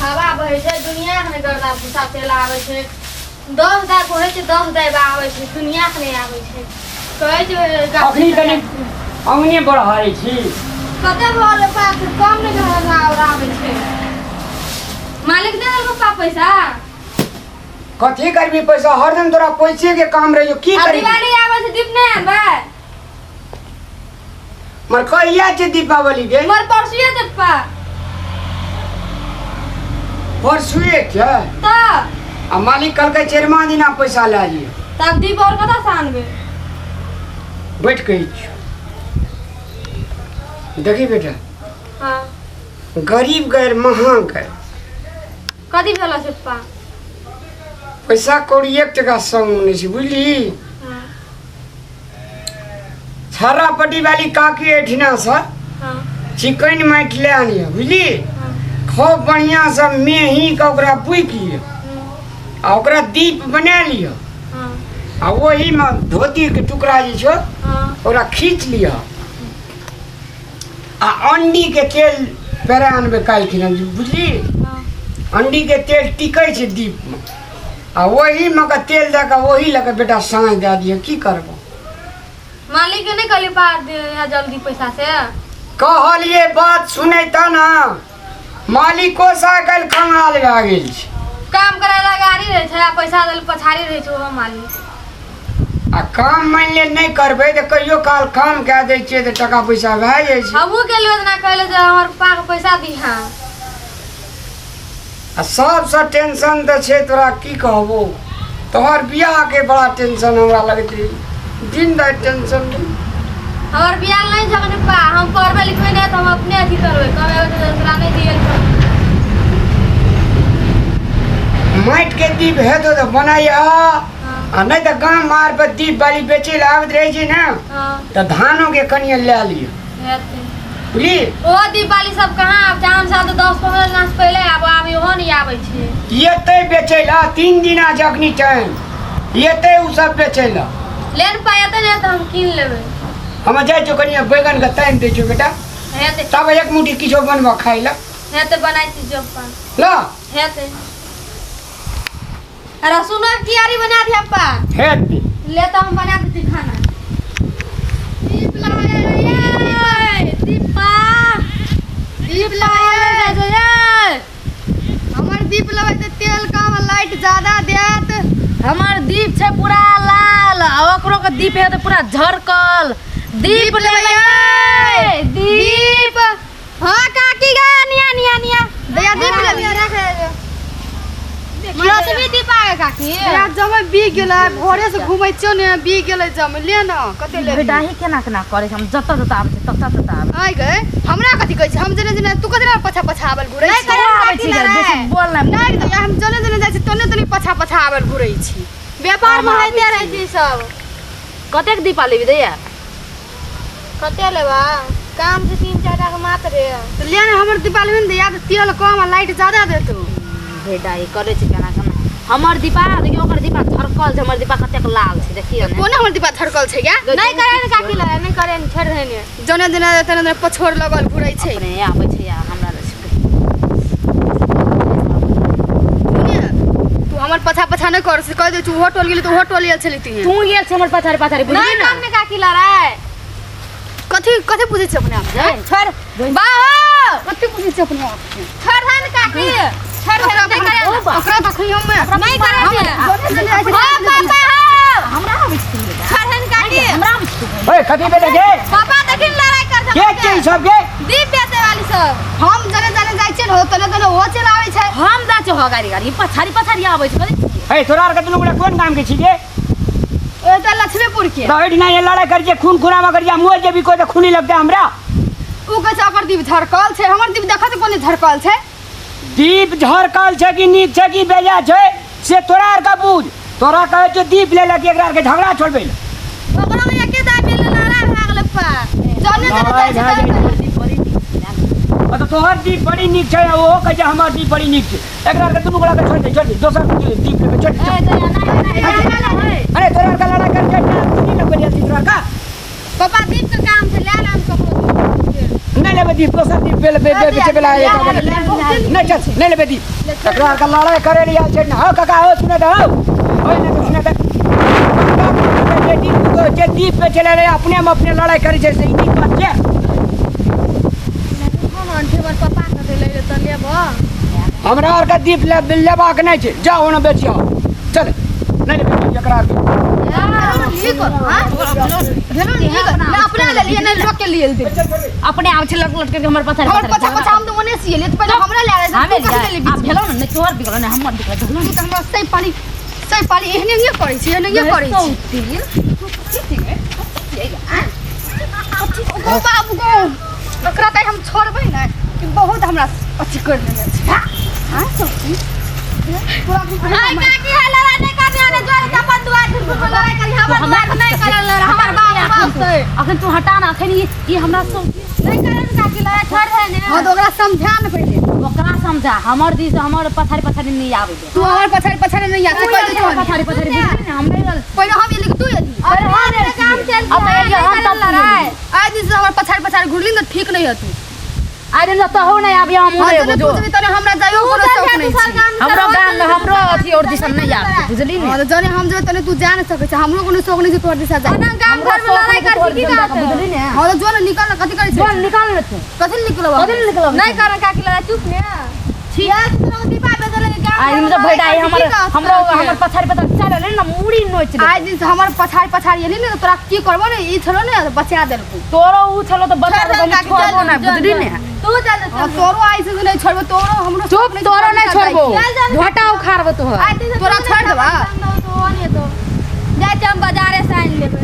हवा बहै छै दुनियाके नहि गर्दा भूसा तेल आबै छै 10 दाय बहै छै 10 दाय आबै छै दुनियाके नहि आबै छै कहै छै अखनी कनि अंगने बढ़ारै छी। कते भऽ गेलै पाप कम नहि गर्दा और आबै छै। मालिक दे देलको पा पैसा? कथी करबी पैसा? हरदम तोरा पैसे के काम रहियो की आ करबी? दिवाली आबै छै दीप नहि आनबै? मर कहिया छै दीपावली के? मर परसुए छै पा। परसुए छै? तऽ आ मालिक कहलकै चेरमा दिना पैसा लए लिअ। तब दीप और कतऽ से आनबै? बैठ कहै छियौ। देखी बेटा। हाँ। गरीब गैर महागैर। कथी भेल छै पप्पा? पैसा कौड़ी एक टका संग नहि छै बुझली। हाँ। छर्रा पट्टी वाली काकी एहिठिना से हाँ। चिकन माटि ले आनिय बुझली। हाँ। खूब बढ़िया से मेही के ओकरा बुकि लिअ आ ओकरा दीप बना लिअ। हाँ। आ ओही में धोती के टुकड़ा जे छौ हाँ। ओकरा खींच लिअ आ अंडी के तेल पेरा आनबै काल्हि खिना बुझली। हाँ। अंडी के तेल टिकै छै दीप में आ ओही में के तेल दऽ के ओही लऽ के बेटा साँझ दए दिअ। की करबो? मालिक के नहीं कहली पा दे जल्दी पैसा से? कहलिए बात सुनै त ना मालिको से आइ काल्हि कंगाल भए गेल छै। काम करे ला गाड़ी रहै छै आ पैसा देल पछाड़ी रहै छै ओहो मालिक। आ काम मानि ले नहि करबै तऽ कहियो काल काम कए दै छियै तऽ टका पैसा भए जाइ छै। हमहूँ गेलियै ओतना कहले जे हमर पप्पा के पैसा दिहा। आ सबसँ टेंशन तऽ छै तोरा की कहबो तोहर बियाह के बड़ा टेंशन हमरा लगैत रही दिन राति टेंशन। हमर बियाह नहीं झगड़े पा हम पढ़बै लिखबै नहीं तऽ हम अपने अथी करबै कहबै तऽ तोरा नहीं दिए। माटि के दीप हेतौ तऽ बनाइह आ नहि तऽ गाम आर पर दीप बाली बेचै लए आबैत रहै छै ने हाँ। तऽ धानो के कनिये लए लिअ हेतै। बुझली। ओ दीपावली सब कहाँ आबै छै? हम साल तऽ 10-15 दिना से पहिले आब आब इहो नहीं आबै छै। एतै बेचै लए 3 दिना छै अखनी टाइम एतै ओ सब बेचै लए। लेन पाइ एतै ने तऽ हम कीन लेबै। हम जाइ छियौ कनिये बैगन के तानि दै छियौ बेटा। हेतै। तब एक मुट्ठी किछो बनबऽ खाइ लए। हेतै बनाइ छी जो पा। ल। हेतै। रसुनक कियारी बना दिया पा। हेतै। ले तऽ हम बना दै छी खाना। दीप लगाए दीपा दीप लगाए हमर दीप लगै तऽ तेल कम लाइट ज्यादा देत। हमर दीप छै पूरा लाल आ ओकरो के दीप है तऽ पूरा झरकल। दीप लेबै दीप। हाँ काकी गा निया निया निया दया दीप लेबै। लक्ष्मी दीप आ गए काकी। दया जमे बिक गेलै भोरे से घुमै छियौ ने बिक गेलै जमे ले न कते लेबही? भेटाही केना केना करै छै हम जतऽ जतऽ आबै छै ततऽ ततऽ आबै। आइ गए हमरा कथी कहै छै? हम जेने जेने तू कथी लए पछा पछा आबल घुरै नहि छी? करे आबै छी बेसी बोल नहि। नहि दया हम जने जने जाइ छी तने तने पछा पछा आबल घुरै छी। व्यापार में होइते रहै छै सब। कतेक दीपा लेबी दैया? कते लेबा? काम से 3-4 टा के मात्र रे। तऽ ले ने हमर दीपा लेबे ने दैया तऽ तेल कम आ लाइट ज्यादा देतौ। भेटाही करै छै केना केना। हमर दीपा देखियौ ओकर दीपा झरकल छै हमर दीपा कतेक लाल छै देखियौ ने। कोना हमर दीपा झरकल छै गे? नहीं करे ने काकी लड़ाई नहीं करे ने छोड़ देने। जने जने तेने तेने पछोड़ लगल घुरै छै। अपने आबै छै आ हमरा लग छै। तू हमर पछा पछा नहि कर से कह दै छी ओहो टोल गेली तऽ ओहो टोल गेल छली तू। तू गेल छै हमर पछाड़ी पछाड़ी बुझली नहीं ने? कम ने काकी लड़ाई। कथी कथी पूछै छी अपने आप के? छोड़ बाहो कथी पूछै छी अपने आप के? छोड़ दे ने काकी छोड़ दे नहीं करे ओकरा देखी हम नहीं करे जने जने जाइ छी हाँ पापा हाँ हमरा आबै छै तू बेटा। छोड़ दे ने काकी हमरा आबै छै तू। ओए कथी बेटा के? पापा देखिन लड़ाई कर के छै ई सब के? दीप बेचे वाली सब। हम जने जने जाइ छियै ने हो तने तने ओहो चलि आबै छै। हम जाइ छियै हो गाड़ी गाड़ी पछाड़ी पछाड़ी आबै छै कथी छियै? ए तोरा आर के दुनू गोटा कोन काम के छी गे? ओ तऽ लक्ष्मीपुर के। तऽ एहिठिना ये लड़ाई करै छै खून खुनामा करै छै मोर जेबी कोइ तऽ खूनी लगतै हमरा। उ कहै छै ओकर दीप झरकल छै हमर दीप देखत कोन झरकल छै? दीप झरकल छै कि नीक छै कि बेजा छै से तोरा आर के बुझ। तोरा कहै छियौ दीप ले लए कि एकरा आर के झगड़ा छोड़बै लए। ओकरो में एके दाय मिल लड़ाई भए गेलै पा। जने जने जाइ छै लड़ाई भए तने जाइ छै। तऽ तोहर दीप बड़ी नीक छै आ ओहो कहै छै हमर दीप बड़ी नीक छै। एकरा आर के दुनू गोटा के छोड़ि दे छोड़ि दे दोसर दीप लेबै छोड़ि दे। ए दया नहीं नहीं अरे तोरा आर के लड़ाई कर के खूनी लगबै तोरा आर के। पापा दीप के काम छै ले आन ककरो। नहीं लेबे दीप, दोसर दीप बेचे वाला है एक गोटा। नहीं चल, नहीं लेबे दीप। एकरा आर के लड़ाई करे लिए आयल छै ने। हौ काका, हौ सुने दे, हौ ओए नहीं तो सुने दे। जे दीप जे दीप बेचे ले अपने में अपने लड़ाई करे छै, से ई नीक बात छै? हम हमर पापा के लै तऽ लेबऽ। हमरा आर के दीप लेबाक नहि छै, जाओ ओना बेचियो। चल, नहीं लेबे दीप एकरा आर के। नीक हां भेलो नीक ना, अपना ले लिए ना लोग के लिए दे। अपने आब छै लट लट के हमर पछाड़ी। हमर पछा पछा हम तो ओने सिए ले, पहिले हमरा ले आवे। हमे तू कथी ले आब भेलो ने, नहि तोहर बिगड़ल ने हमर बिगड़ल, भेलो तू तऽ हमरा सही पाली सही पाली एहने एहने करै छी, एहने करै छी। गो बाबू गो, ओकरा तऽ हम छोड़बै ने कि बहुत हमरा अथी कर लेने छै। हाँ सौती पूरा। हाय काकी, है लड़ाई नहीं करनी है, जोर के अपन दुआर पर लड़ाई करी, हमर दुआर नहीं करल लड़ाई, हमर बाप बाप से अखन तू हटा ना, अखन ई हमरा सौती नहीं करल काकी लड़ाई, छोड़ दे ने। हाँ, तऽ ओकरा समझा ने पहिले। ओकरा समझा, हमर दिस हमर पछाड़ी पछाड़ी नहीं आबै दे। तू हमर पछाड़ी पछाड़ी नहीं आ, कहि दे तू। पछाड़ी पछाड़ी बुझली ने, हम नहीं रहल। पहिले हम एली कि तू एली? और हम काम चल अब तो एलियै, हम तब लड़ाई। आइ दिन से हमर पछाड़ी पछाड़ी घुरली ने, ठीक नहीं हतू। आइ दिन तो हो नहीं आबि हम। हाँ, उड़े तने बुझो। पूछबी तने हमरा जाइयो कोनो शौक नहीं छै। हमरो गाम में हमरो अथी और दिसन नहीं आबि, बुझली ने? हाँ, तऽ जने हम जेबै तने तू जा नहीं सकै छै। हमरो कोनो शौक नहीं छै तोहर दिशा जाय। गाम घर में लड़ाई कर की बात? बुझली ने? हाँ, तऽ जो ने, निकल ने, कथी करै छै? जो निकाल ले तू। कथी ले निकलब? कथी ले निकलब? नहीं करन काकी लड़ाई, चुप ने। ठीक है, दीपा बेचल गाम। आइ दिन भैडा हमर हमरो हमर पछाड़ी पछाड़ी चल रहले ने, मुड़ी नोच ले। आइ दिन से हमर पछाड़ी पछाड़ी एली ने तऽ तोरा की करबो ने, ई छलो ने तऽ बचा देलकौ। तोरो ऊ छलो तऽ बता छोड़ दे, दे काकी, छोड़बो चल, ना, चल, बुझली चल। ने? तू चल। हाँ, तोरो आइ से नहीं छोड़बो, तोरो हमरो चुप, तोरो नहीं छोड़बो, घोटा उखाड़बो तोहर। तोरा छोड़ देबा? तो जाय हम बाजारे से आनि लेबै।